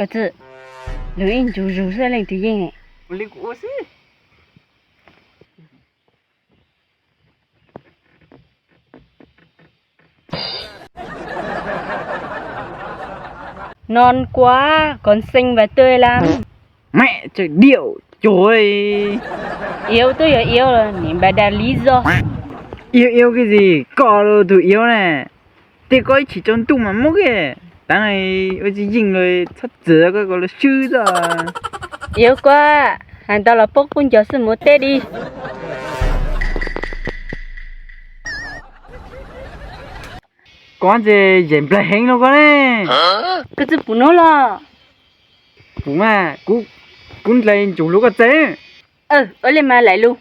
Koj txwj, lug ib ntsug zug xwb leej twg yeej ne. Ua li kuv ua xwb. Non quá, còn xinh và tươi lắm. Mẹ trời điệu chuối. Yếu twb yog yếu, niam bà đặt lý do. Yếu yếu cái gì, koj los tus yếu ne. Tej koj ib chim tsaus ntuj mas mob ke. Tav ua tsis yeej los txhob txwv koj, koj los swb txoj. Yếu quá, hais ntau los poob kub ncog xwb, mus teb di. Koj ntshe yem nplaig heev no koj ne. Koj txwj pum nuav los? Pum mas, kuv, kuv nplaig ntsum lug koj txawj. Ua li mas laim lug.